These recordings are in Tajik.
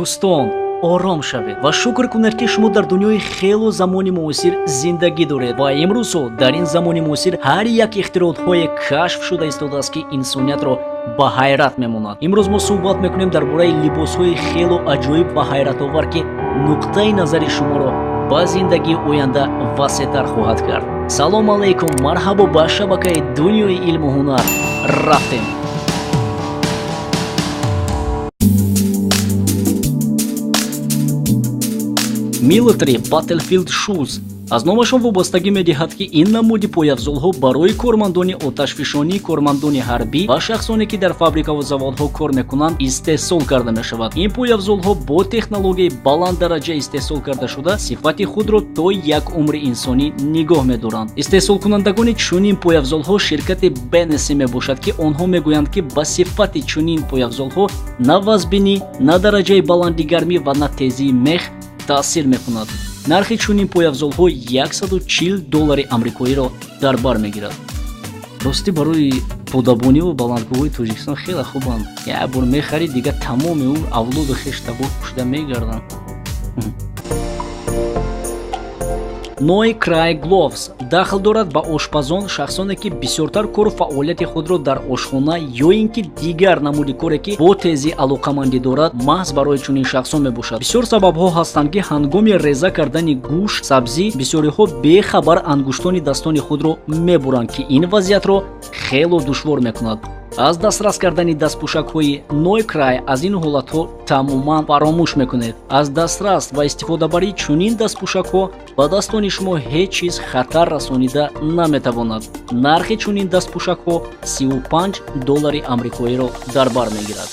Дӯстон, ором шавед ва шукр кунед, ки шумо дар дунёи хело замони муосир зиндагӣ доред ва имрӯзҳо дар ин замони муосир ҳар як ихтироотҳое кашф шуда истодааст, ки инсониятро ба ҳайрат мемонад. Имрӯз мо суҳбат мекунем дар бораи либосҳои хело аҷоиб ва ҳайратовар, ки нуқтаи назари шуморо ба зиндагии оянда васеътар хоҳад кард. Салом алайкум, марҳабо ба шабакаи Дунёи илму ҳунар. Рафтем! Military Battlefield Shoes аз номашон вобастагӣ медиҳад, ки ин намуди пойафзолҳо барои кормандони оташфишонӣ, кормандони ҳарбӣ ва шахсоне, ки дар фабрикаву заводҳо кор мекунанд, истеҳсол карда мешавад. Ин пойафзолҳо бо технологияи баланддараҷа истеҳсол карда шуда, сифати худро то як умри инсонӣ нигоҳ медоранд. Истеҳсолкунандагони чунин пойафзолҳо ширкати Бенеси мебошад, ки онҳо мегӯянд, ки ба сифати чунин пойафзолҳо на вазбинӣ, на дараҷаи баланди гармӣ ва на тезии мех таъсир мекунад. Нархи чунин пойафзолҳо 140 доллари амрикоиро дар бар мегирад. Ростӣ, барои подабониву баландкӯҳҳои Тоҷикистон хеле хубанд. Як бор мехарӣ, дигар тамоми умр авлоду хештабор пӯшида мегарданд. Noi Cry Gloves дахл дорад ба ошпазон, шахсоне, ки бисёртар кору фаъолияти худро дар ошхона ё ин ки дигар намуди коре, ки бо тезӣ алоқамандӣ дорад, маҳз барои чунин шахсон мебошад. Бисёр сабабҳо ҳастанд, ки ҳангоми реза кардани гӯшт, сабзӣ бисёриҳо бехабар ангуштони дастони худро мебуранд, ки ин вазъиятро хело душвор мекунад. Аз дастрас кардани дастпӯшакҳои Нойкрай аз ин ҳолатҳо тамоман фаромӯш мекунед. Аз дастрас ва истифодабарии чунин дастпӯшакҳо ба дастони шумо ҳеҷ чиз хатар расонида наметавонад. Нархи чунин дастпӯшакҳо 35 доллари амрикоиро дар бар мегирад.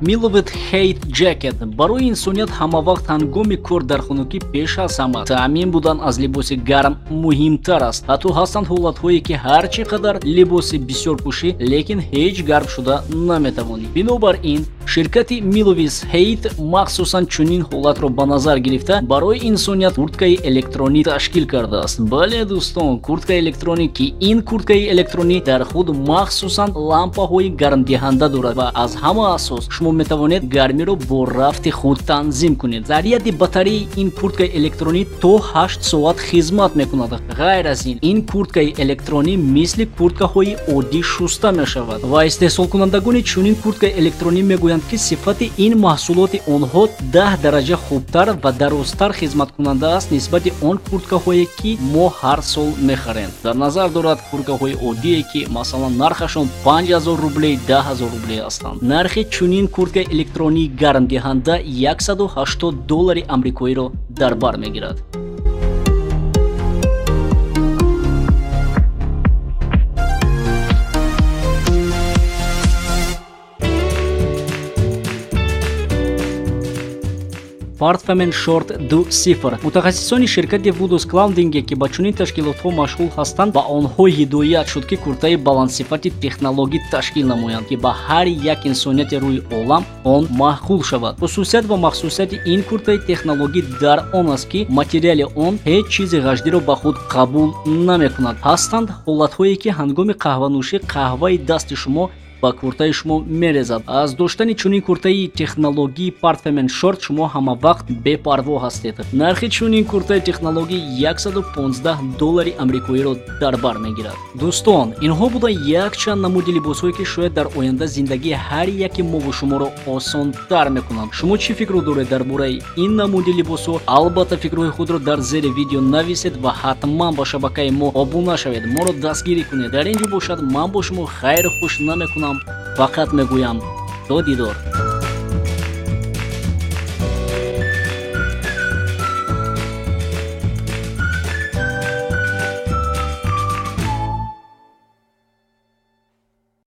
Milovet Hate Jacket. Барои инсоният ҳамавақт ҳангоми кор дар хунукӣ пеш аз ҳама таъмин будан аз либоси гарм муҳимтар аст. Ҳатто ҳастанд ҳолатҳое, ки ҳар чӣ қадар либоси бисёр пӯшӣ, лекин ҳеҷ гарм шуда наметавонӣ. Бинобар ин ширкати Milovis Hate махсусан чунин ҳолатро ба назар гирифта, барои инсоният курткаи электронӣ ташкил кардааст. Бале, дӯстон, курткаи электронӣ, ки ин курткаи электронӣ дар худ махсусан лампаҳои гармдиҳанда дорад ва аз ҳама асос шумо метавонед гармиро бо рафти худ танзим кунед. Заряди батареи ин курткаи электронӣ то 8 соат хизмат мекунад. Ғайр аз ин, ин курткаи электронӣ мисли курткаҳои оддӣ шуста мешавад ва истеҳсолкунандагони чунин курткаи электронӣ мегӯянд, ки сифати ин маҳсулоти онҳо 10 дараҷа хубтар ва дарозтар хизматкунанда аст нисбати он курткаҳое, ки мо ҳар сол мехарем. Дар назар дорад курткаҳои оддие, ки масалан нархашон 5000 рублей, 10 000 рублей ҳастанд. Нархи чунин курткаи электронии гармдиҳанда 180 доллари амрикоиро дар бар мегирад. Parthamen Short 2.0. Мутахассисони ширкати Vudus Clouding, ки ба чунин ташкилотҳо машғул ҳастанд, ба онҳо ҳидоят шуд, ки куртаи баландсифати технологӣ ташкил намоянд, ки ба ҳар як инсонияти рӯи олам он маъқул шавад. Хусусият ва махсусияти ин куртаи технологӣ дар он аст, ки материали он ҳеҷ чизи ғаждиро ба худ қабул намекунад. Ҳастанд ҳолатҳое, ки ҳангоми қаҳванӯшӣ қаҳваи дасти шумо ба куртаи шумо мерезад. Аз доштани чунин куртаи технологии Parthamen Short шумо ҳама вақт бепарво ҳастед. Нархи чунин куртаи технологӣ 115 доллари амрикоиро дар бар мегирад. Дӯстон, инҳо буданд якчанд намуди либосҳое, ки шояд дар оянда зиндагии ҳар яки мову шуморо осонтар мекунанд. Шумо чӣ фикрро доред дар бораи ин намуди либосҳо? Албатта, фикрҳои худро дар зери видео нависед ва ҳатман ба шабакаи мо обуна шавед, моро дастгирӣ кунед. Дар ин ҷо бошад, ман бо шумо хайру хуш намекунам, фақат мегӯям то дидор.